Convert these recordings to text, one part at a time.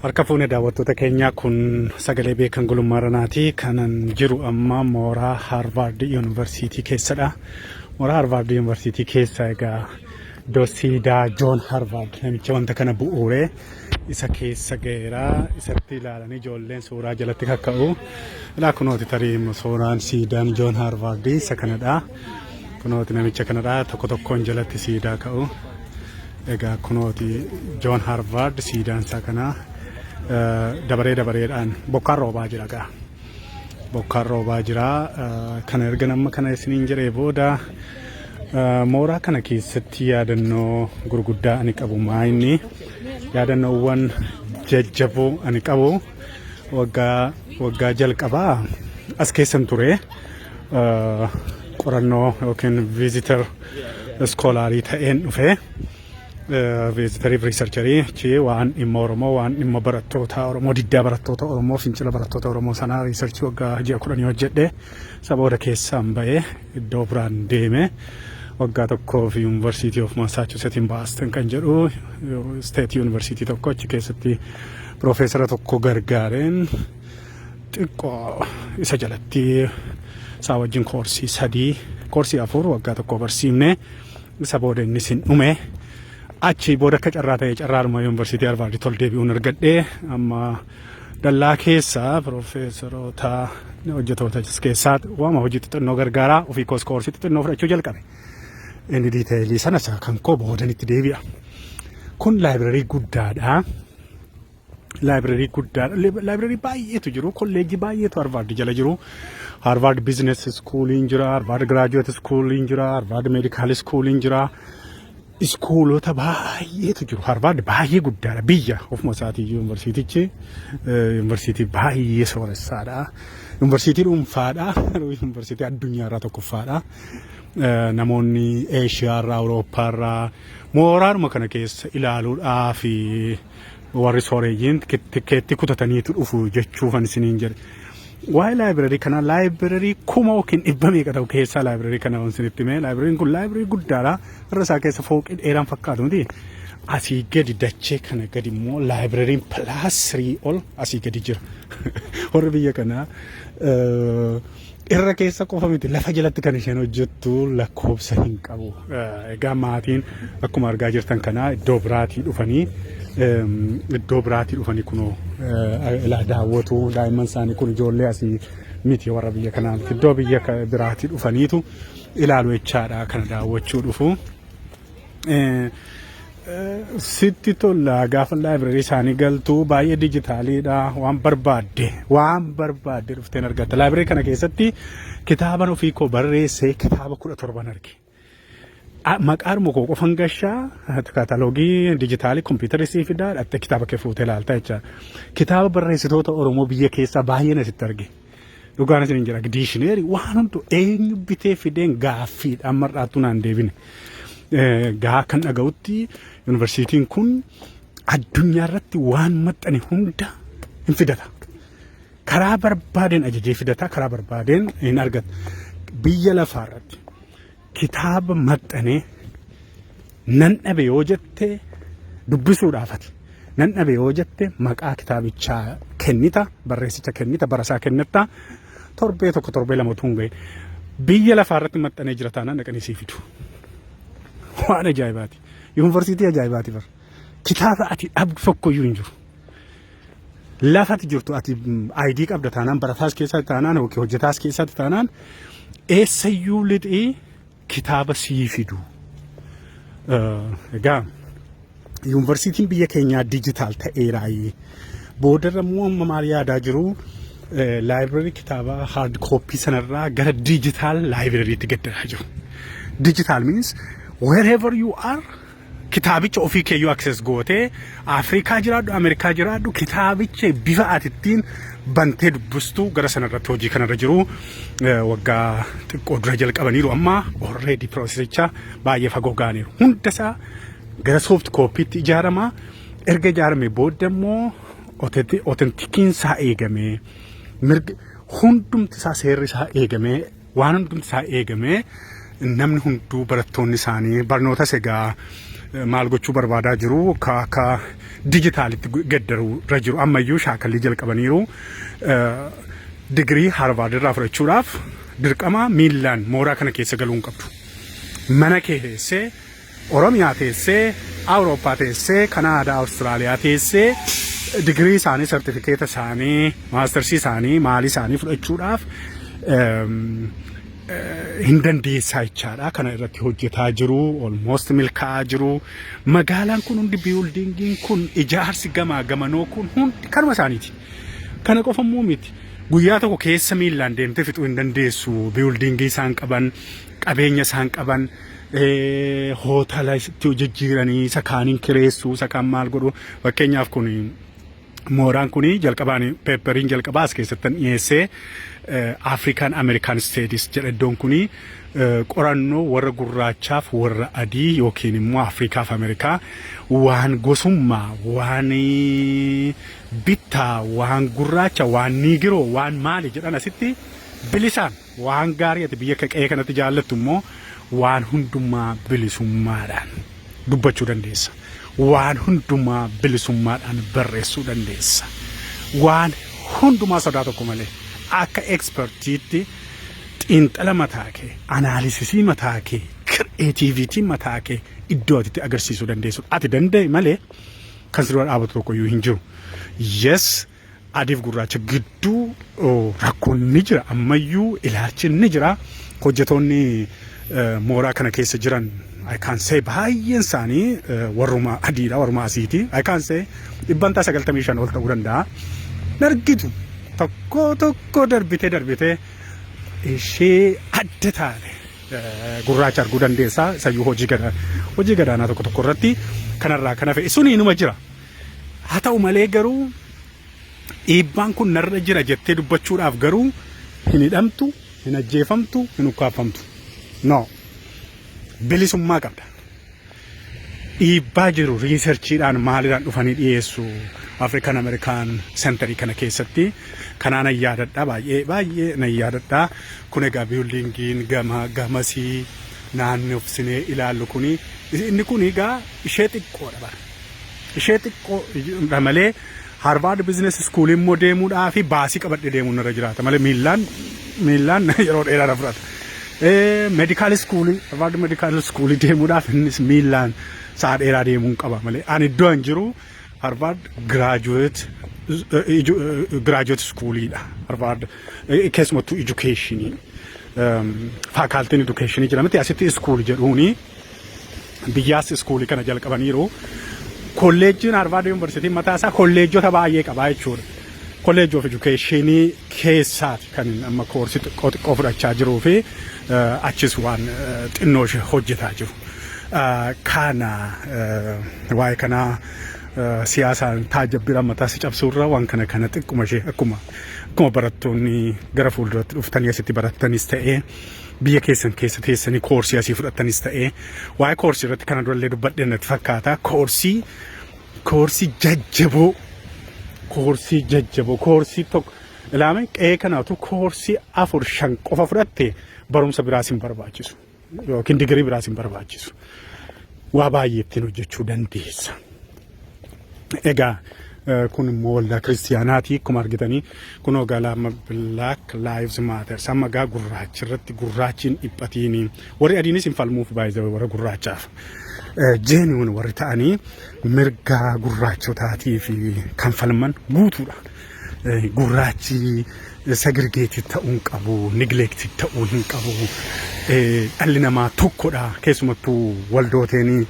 Harka fuune daawwattoota keenyaa, kun sagalee Beekan Gulummaa Ranaati. Kanan jiru amma mooraa Harvard Yuunivarsiitii keessadha. Mooraa Harvard Yuunivarsiitii keessa egaa iddoo siidaa Joon Harvard, namicha wanta kana bu'uure, isa keessa ga'eera. Isatti ilaalanii ijoolleen suuraa jalatti kakka'u. Ilaa kunooti, tarii suuraan siidaan Joon Harvard isa kanadha. Kunooti namicha kanadha. Tokko tokkoon jalatti siidaa ka'u. Egaa kunooti Joon Harvard, siidaan isaa kana. Dabaree dabareedhaan bokkaan roobaa jira gaa. Bokkaan roobaa jira. Kana erga nama kana isiniin jedhee booda, mooraa kana keessatti yaadannoo gurguddaa ani qabu maayinni yaadannoowwan jajjaboo ani qabu waggaa waggaa jalqabaa as keessan ture. Qorannoo yookiin visitor scholarii ta'een dhufe. Visitorii fi researcherii achi waan dhimma Oromoo, waan dhimma barattoota Oromoo, diddaa barattoota Oromoo, fincila barattoota Oromoo sanaa researchii waggaa ji'a 10 hojjedhe. Isa booda keessaan ba'ee iddoo biraan deeme. Waggaa tokkoof University of Massachusetts in Boston kan jedhu State University tokko, achi keessatti piroofeesara tokko gargaareen xiqqoo isa jalatti isaa wajjin koorsii sadii, koorsii afur waggaa tokko barsiifne. Isa booda innis hin dhume. Achi booda akka carraa ta'e, carraadhuma Yuunivarsiitii Harvaardi tol deebi'uun argadhe. Amma dallaa keessa piroofeesaroota, hojjetoota keessaa waama hojii xixinnoo gargaaraa, ofii koos koorsii xixinnoo fudhachuu jalqabe. Inni detailii sana isa kan koo boodanitti deebi'a. Kun library guddaadha. Library guddaadha. Library baay'eetu jiru. Kolleejjii baay'eetu Harvard jala jiru. Harvard Business Schooliin jira. Harvard Graduate Schooliin jira. Harvard Medical Schooliin jira. Schoolota baay'eetu jiru. Harvard baay'ee guddaadha. Biyya ofuma isaatii yuunivarsiitichi yuunivarsiitii baay'ee sooressaadha. Yuunivarsiitii dhuunfaadha. Yuunivarsiitii addunyaarraa tokkoffaadha. Namoonni Eeshiyaarraa, Awurooppaarraa mooraadhuma kana keessa ilaaluudhaa fi warri sooreeyyiin tikkeetti kutataniitu dhufu jechuufan isiniin jedhe. Waa'ee library kana, library kuma yookiin dhibba meeqa ta'u keessaa library kana waan isinitti himee, libraryn kun library guddaadha. Irra isaa keessa fooqii dheeraan fakkaatu miti. Asii gadi dachee kana gadi immoo libraryn plus 3 ol asii gadi jira. Warri biyya kanaa irra keessa qofa miti, lafa jalatti kan isheen hojjettu lakkoofsa hin qabu. Egaa maatiin akkuma argaa jirtan kana iddoo biraatii dhufanii kunoo ilaa daawwatu. Daa'imman isaanii kun ijoollee asii miti, warra biyya kanaa miti, iddoo biyya biraatii dhufaniitu ilaalu jechaadha, kana daawwachuu dhufu. Sitti tola gaafa library isaanii galtu, baay'ee dijitaaliidha. Waan barbaadde dhufteen argatta. Library kana keessatti kitaaban ofii koo barreesse kitaaba 17n arge. Maqaadhuma koo qofan gashaa, katalogii dijitaalii kompiitarri sii fidaa, dhattee kitaaba kee fuutee ilaalta jecha. Kitaaba barreessitoota Oromoo biyya keessaa baay'een asitti arge. Dhugaan isin hin jira, dictionary waan hundu eenyu bitee fideen gaaffiidha, amma har'aattuu naan deebine. Gaa kan dhaga'utti yuunivarsiitiin kun addunyaa irratti waan maxxane hunda hin fidata. Karaa barbaadeen ajajee fidata, karaa barbaadeen hin argata. Biyya lafaa irratti kitaaba maxxanee nan dhabe yoo jette, dubbisuudhaaf ati nan dhabe yoo jette, maqaa kitaabichaa kennita, barreessicha kennita, barasaa kennitta, torbee tokko, torbee 2 utuu hin gahin biyya lafaa irratti maxxanee jira taanaan dhaqanii sii fidu. Waan ajaa'ibaati. Yuunivarsiitii ajaa'ibaati bara. Kitaaba ati dhabdu tokkoyyuu hin jiru. Lafa ati jirtu ati ID qabda taanaan, barataas keessatti taanaan yookiin hojjetaas keessatti taanaan, eessayyuu lixii kitaaba sii fidu. Egaa yuunivarsiitiin biyya keenyaa digital ta'eeraayi. Boodarra immoo amma maal yaadaa jiru? Library kitaaba hard copy sanarraa gara digital librarytti gaddaraa jiru. Digital means wherever you are kitaabicha ofii keeyyuu access gootee, Afrikaa jiraadhu, Ameerikaa jiraadhu, kitaabicha bifa ati ittiin bantee dubbistu gara sanarratti hojii kanarra jiru. Waggaa xiqqoo dura jalqabaniiru, amma already processicha baay'ee fagoo ga'aniiru. Hunda isaa gara soft copytti ijaarama. Erga ijaarame booda immoo authenticiin isaa eegamee, mirga hundumti isaa, seerri isaa eegamee, waan hundumti isaa eegamee, namni hunduu, barattoonni isaanii barnootas egaa Maal gochuu barbaadaa jiru? Akka dijitaalitti geddaruu irra jiru. Ammayyuu shaakallii jalqabaniiru. Digirii Harvard irraa fudhachuudhaaf dirqama miillaan mooraa kana keessa galuu hin qabdu. Mana kee teessee, Oromiyaa teessee, Awurooppaa teessee, Kanaadaa, Awustiraaliyaa teessee digirii isaanii, sartifikeeta isaanii, maastarsii isaanii, maalii isaanii fudhachuudhaaf hin dandeessaa jechaadha. Kana irratti hojjetaa jiru, almost milkaa'aa jiru. Magaalaan kun hundi, buildingiin kun, ijaarsi gamaa gamanoo kun hundi kanuma isaaniiti. Kana qofa immoo miti. Guyyaa tokko keessa miillaan deemtee fixuu hin dandeessu. Buildingii isaan qaban, qabeenya isaan qaban, hootela itti jijjiiranii isa kaaniin kireessuu, isa kaan maal godhu. Fakkeenyaaf, kun mooraan kun jalqabaan paperiin jalqabaa as keessatti dhiyeessee African American Studies jedha. Iddoon kun qorannoo warra gurraachaaf warra adii yookiin immoo Afrikaaf Ameerikaa, waan gosummaa, waan bittaa, waan gurraacha, waan Negro, waan maali jedhan asitti bilisaan waan gaarii ati biyya qe'ee kanatti jaallattu immoo waan hundumaa bilisummaadhaan dubbachuu dandeessa. Waan hundumaa bilisummaadhaan barreessuu dandeessa. Waan hundumaa sodaa tokko malee akka expertiitti xiinxala mataa kee, analysisii mataa kee, creativity mataa kee iddoo ati itti agarsiisuu dandeessu. Ati danda'e malee kan si dura dhaabatu tokko iyyuu hin jiru. Yes, adiif gurraacha gidduu rakkoon ni jira, ammayyuu ilaalchi ni jira. Hojjetoonni mooraa kana keessa jiran, I can say, baay'een isaanii warruma adiidha, warruma asiiti. I can say 95% ol ta'uu danda'a. Nargitu tokko tokko darbitee darbitee ishee adda taate gurraacha arguu dandeessa. Isayyuu hojii gadaanaa tokko tokko irratti kanarraa kan hafe suni inuma jira. Haa ta'u malee garuu dhiibbaan kun narra jira jettee dubbachuudhaaf garuu hin hidhamtu, hin ajjeefamtu, hin ukkaafamtu. No. Bilisummaa qabda. Dhiibbaa jiru researchiidhaan maaliidhaan dhufanii dhiyeessu African American Centerii kana keessatti. Kanaa nan yaadadha, baay'ee baay'ee nan yaadadha. Kun egaa buildingiin gama gamasii naannofsinee ilaallu kuni, inni kun egaa ishee xiqqoodha bara. Ishee xiqqoodha malee Harvard Business School immoo deemuudhaa fi baasii qabadhee deemuun irra jiraata malee miillaan miillaan yeroo dheeraa na fudhata. Medical School, Harvard Medical School deemuudhaaf innis miillaan sa'a dheeraa deemuun qaba malee ani iddoo hin jiru Harvard graduate schooliidha. Harvard keessumattuu educationii, facultyn educationii jedhamti asitti school jedhuuni, biyyaas schoolii kana jalqabaniiru. Kolleejjiin Harvard University mataa isaa kolleejjota baay'ee qabaa jechuudha. College of Educationii keessaati kan inni amma koorsii xiqqoo xiqqoo fudhachaa jiruu fi achis waan xinnoo ishee hojjetaa jiru. Kana waa'ee kanaa siyaasaan taajabbiidhaan mataa si cabsuurra waan kana kana xiqquma ishee akkuma barattoonni gara fuulduratti dhuftanii asitti barattanis ta'ee, biyya keessan keessa teessanii koorsii asii fudhattanis ta'ee, waa'ee koorsii irratti kana durallee dubbadhee natti fakkaata. Koorsii jajjaboo, koorsii jajjaboo, koorsii tokko ilaame qe'ee kanaatu koorsii afur shan qofa fudhatte barumsa biraas hin barbaachisu yookiin digirii biraas hin barbaachisu. Waa baay'ee ittiin hojjechuu dandeessa. Egaa kun immoo waldaa kiristiyaanaati akkuma argitanii. Kun galama Black Lives Matter. Amma gaa gurraachi irratti gurraachi hin dhiphatiini, warri adiinis hin falmuuf baay'ee warra gurraachaaf genuine warri ta'anii mirga gurraachotaatii fi kan falman guutuudha. Gurraachi segregated ta'uu hin qabu, neglected ta'uu hin qabu. Dhalli namaa tokkodha. Keessumattuu waldooteen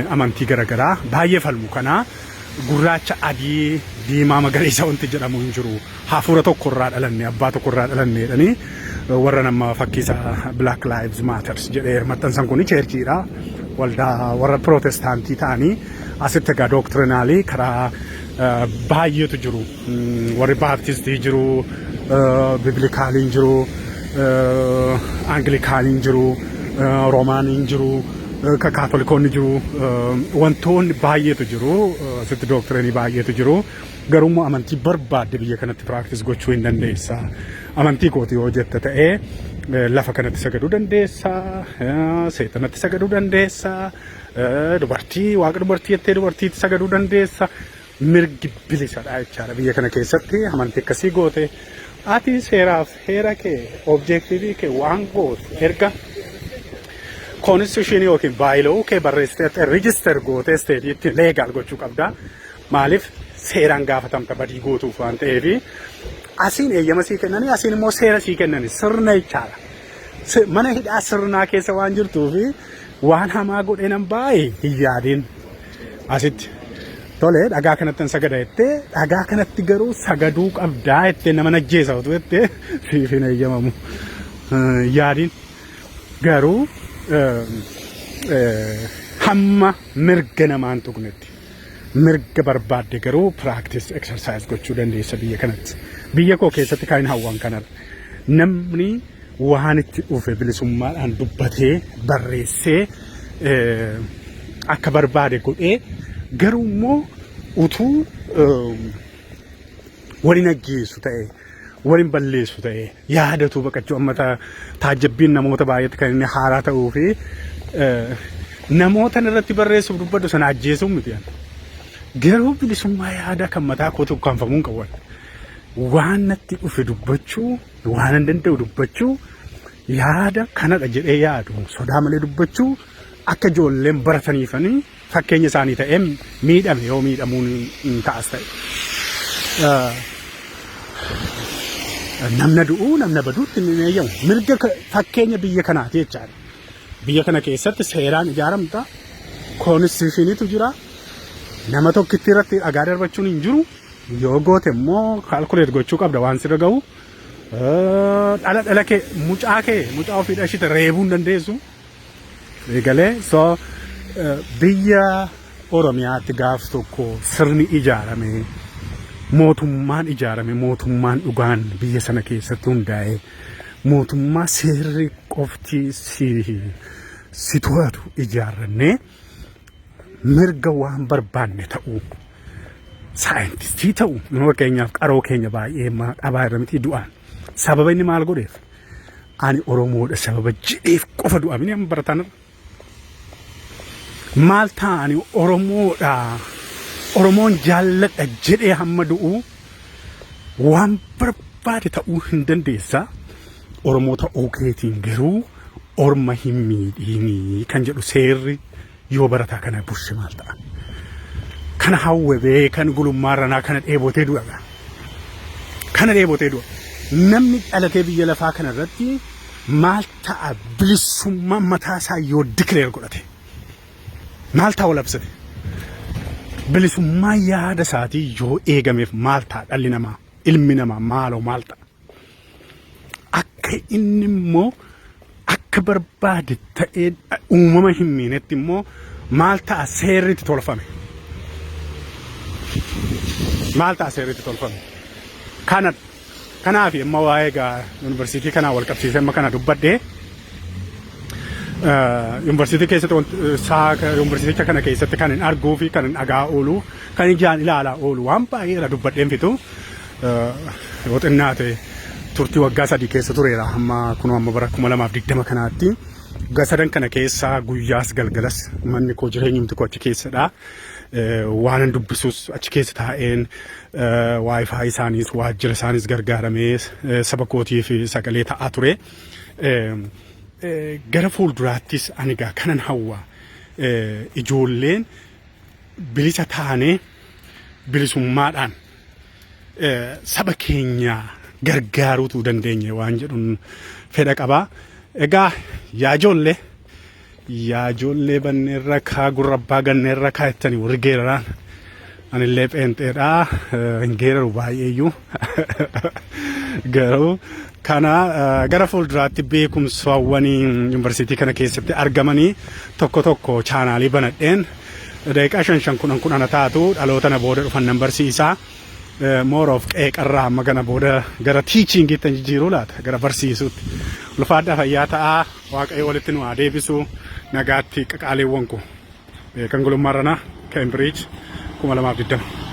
amantii garaagaraa baay'ee falmu kanaa. Gurraacha, adii, diimaa, magariisa wanti jedhamu hin jiru. Hafuura tokkorraa dhalanne, abbaa tokkorraa dhalanne jedhanii warra nama fakkiisa Black Lives Matters jedhee maxxansan kun churchiidha. Waldaa warra Pirootestaantii ta'anii asitti egaa doctrinalii karaa baay'eetu jiru. Warri Baaptistii jiru, Biblicaliin jiru, Anglicaniin jiru, Roomaaniin jiru, Kaatolikoonni jiru, wantoonni baay'eetu jiru. Asitti doctrineii baay'eetu jiru. Garuu immoo amantii barbaadde biyya kanatti practice gochuu hin dandeessa. Amantii kooti yoo jette ta'ee lafa kanatti sagaduu dandeessa, seexanatti sagaduu dandeessa. Dubartii waaqa dubartii jettee dubartiitti sagaduu dandeessa. Mirgi bilisadha jechaadha biyya kana keessatti amantii akkasii goote. Ati seeraaf heera kee objective kee waan gootu erga constitution yookiin bylaw kee barreessitee register gootee stateitti legal gochuu qabda. Maaliif seeraan gaafatamta badii gootuuf waan ta'eef asiin eeyyama sii kennanii asiin immoo seera sii kennanii sirna jechaadha. Mana hidhaa sirnaa keessa waan jirtuufi waan hamaa godhee nan baay'ee hin yaadin asitti. Tole, dhagaa kanatti hin sagada jettee dhagaa kanatti garuu sagaduu qabdaa jettee nama najjeessa utuu jettee siif hin eeyyamamu. Yaadin garuu hamma mirga namaan tuqnetti mirga barbaadde garuu practice exercise gochuu dandeessa biyya kanatti. Biyya koo keessatti kan hin hawwan kanadha. Namni waan itti dhufe bilisummaadhaan dubbatee barreessee akka barbaade godhee garuu immoo utuu waliin ajjeesu ta'e, waliin balleessu ta'e, yaadatu baqachuu amma taajjabbiin namoota baay'eetti kan inni haaraa ta'uu fi namoota irratti barreessuuf dubbadhu sana ajjeesuun miti. Garuu bilisummaa yaada kan mataa kootu ukkaanfamuu hin qabu. Waan natti dhufe dubbachuu, waan hin danda'u dubbachuu, yaada kanadha jedhee yaadu sodaa malee dubbachuu, akka ijoolleen barataniifanii fakkeenya isaanii ta'ee miidhame yoo miidhamuun hin ta'as ta'e. Namna du'uu namna baduutti hin eeyyamu. Mirga fakkeenya biyya kanaati jechaadha. Biyya kana keessatti seeraan ijaaramta. Constitutionitu jira. Nama tokkitti irratti dhagaa darbachuun hin jiru. Yoo goote immoo calculate gochuu qabda waan sirra gahu. Dhala kee, mucaa kee, mucaa ofii dhashite reebuu hin dandeessu. Eegalee so biyya Oromiyaatti gaaf tokko sirni ijaarame, mootummaan ijaarame, mootummaan dhugaan biyya sana keessatti hundaa'e, mootummaa seerri qofti si to'atu ijaarrannee mirga waan barbaanne ta'uu, saayintistii ta'u, nama fakkeenyaaf qaroo keenya baay'ee dhabaa irra miti du'aan sababa inni maal godheef, ani Oromoodha sababa jedheef qofa du'a mini amma barataan irra. Maal ta'ani Oromoodha, Oromoon jaalladha jedhee hamma du'u waan barbaade ta'uu hin dandeessa. Oromoo ta'uu keetiin garuu orma hin miidhiinii kan jedhu seerri yoo barataa kana bushe maal ta'a? Kana hawwebee kan gulummaa ranaa kana dheebotee du'a. Kana dheebotee du'a. Namni dhalatee biyya lafaa kana irratti maal ta'a bilisummaa mataa isaa yoo declare godhate? Maal ta'a walabsate? Bilisummaa yaada isaatii yoo eegameef maal ta'a dhalli namaa? Ilmi namaa maaloo maal ta'a? Akka inni immoo akka barbaade ta'ee uumama hin miinetti immoo maal ta'a seerri itti tolfame? Maal ta'a seerri itti tolfame? Kana kanaaf amma waa'ee egaa yuunivarsiitii kanaa wal qabsiisee amma kana dubbadhee yuunivarsiitii keessatti yuunivarsiiticha kana keessatti kan hin arguu fi kan hin dhagaa oolu, kan ijaan ilaalaa oolu waan baay'eedha, dubbadheen fitu. Yoo xinnaate turtii waggaa 3 keessa tureera hamma kunoo amma bara 2020 kanaatti. Waggaa sadan kana keessa guyyaas galgalas manni koo jireenyumti koo achi keessadha. Waanan dubbisus achi keessa taa'een WiFi isaaniis waajjira isaaniis gargaaramee saba kootiif sagalee ta'aa ture. Gara fuulduraattis ani egaa kanan hawwa ijoolleen bilisa taanee bilisummaadhaan saba keenya gargaaruutu dandeenye waan jedhuun fedha qabaa. Egaa yaa ijoollee, yaa ijoollee, banneerra kaa gurra abbaa ganneerra kaa jettanii warri geeraraan, anillee pheenxeedhaa hin geeraru baay'eeyyuu, garuu kana gara fuulduraatti beekumsawwan yuunivarsiitii kana keessatti argamanii tokko tokko channelii banadheen daqiiqaa shan shan, 10 10 taatu dhaloota na booda dhufan nan barsiisaa. More of qeeqarraa amma kana booda gara teachingiitti jijjiiruu laata, gara barsiisuutti. Ulfaadhaa, fayyaa ta'aa, Waaqayyo walitti nu haa deebisu, nagaatti qaqaaleewwan koo. Kan gulummaa ranaa Cambridge 2020.